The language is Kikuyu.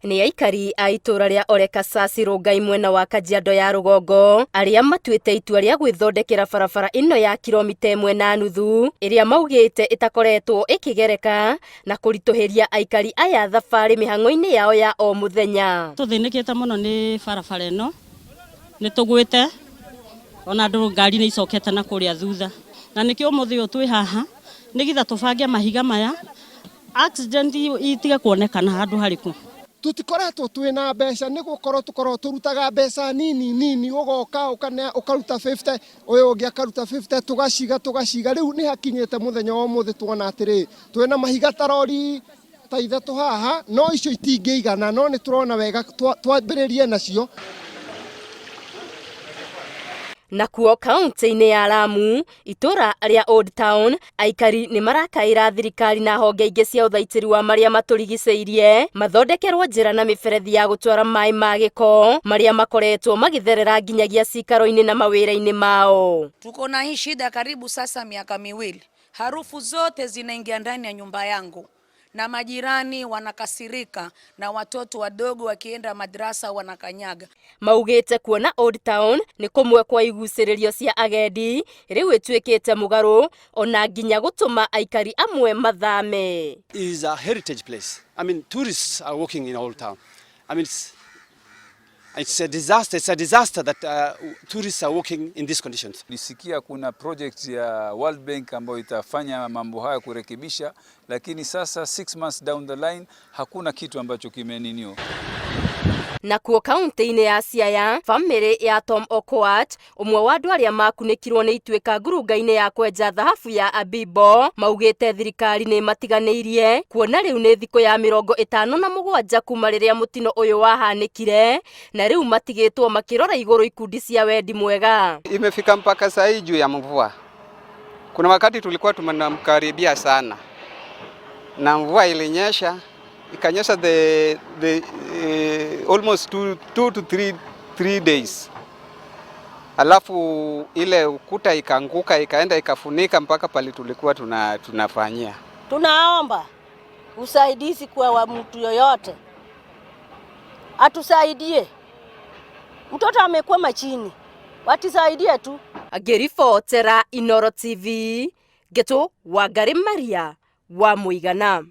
Nĩ aikari a itũũra rĩa Olekasasi Rongai mwena wa Kajiado ya rũgongo arĩa matuĩte itua rĩa gwĩthondekera barabara ĩno ya kilomita 1.5 ĩrĩa maugĩte ĩtakoretwo ĩkĩgereka na kũritũhĩria aikari aya thabarĩ mĩhang'o-inĩ yao ya o mũthenya. Tũthĩnĩkĩte mũno nĩ barabara ĩno, nĩ tũgwĩte ona andũ ngari nĩ icokete na kũrĩa thutha, na nĩkĩo ũmũthĩ ũyũ twĩ haha nĩgetha tũbange mahiga maya accident itige kuonekana handũ harĩkũ. Tũtikoretwo twĩna mbeca nĩ gũkorwo tũkoragwo tũrutaga mbeca nini nini, ũgoka ũkaruta 50, ũyũ ũngĩ akaruta 50, tũgaciga tũgaciga. Rĩu nĩ hakinyĩte mũthenya wa ũmũthĩ tuona atĩrĩ, twĩna mahiga ta rori ta ithatũ haha, no icio itingĩigana, no nĩ tũrona wega twambĩrĩrie nacio. Nakuo kaunti-inĩ ya Lamu, itũra rĩa Old Town, aikari nĩ marakaĩra thirikari na honge ingĩ cia ũthaitĩri wa marĩa matũrigicĩirie mathondekerwo njĩra na mĩberethi ya gũtwara maĩ ma gĩko marĩa makoretwo magĩtherera nginyagia cikaro-inĩ na mawĩra-inĩ mao. Tuko na hii shida karibu sasa miaka miwili, harufu zote zinaingia ndani ya nyumba yangu na majirani wanakasirika na watoto wadogo wakienda madrasa wanakanyaga. Maugĩte kuona Old Town nĩ kũmwe kwa igucĩrĩrio cia agendi rĩu ĩtuĩkĩte mũgarũ ona nginya gũtũma aikari amwe mathame. Is a heritage place. I mean, tourists are walking in Old Town. I mean, it's a disaster. It's a disaster that tourists are walking in these conditions. Nisikia kuna project ya World Bank ambayo itafanya mambo haya kurekebisha, lakini sasa 6 months down the line hakuna kitu ambacho kimeninio. Nakuo kaunti-inĩ ya Siaya, bamĩrĩ ya Tom Okwach, ũmwe wa andũ arĩa makunĩkirwo nĩ ituĩka ngurunga-inĩ ya kwenja thahabu ya Abibo, maugĩte thirikari nĩ matiganĩirie kuona rĩu nĩ thikũ ya 57 kuma rĩrĩa mũtino ũyũ wahanĩkire na rĩu matigĩtwo makĩrora igũrũ ikundi cia wendi mwega. Imefika mpaka saa hii juu ya mvua. Kuna wakati tulikuwa tumemkaribia sana na mvua ilinyesha, ikanyesha the almost 2 to 3 days, alafu ile ukuta ikaanguka, ikaenda ikafunika mpaka pale tulikuwa tunafanyia. Tunaomba usaidizi kwa wa mtu yoyote atusaidie. Mtoto amekwama chini, watusaidie tu. Ngĩribotera Inoro TV, Ngetu Wangari Maria wa Mũigana.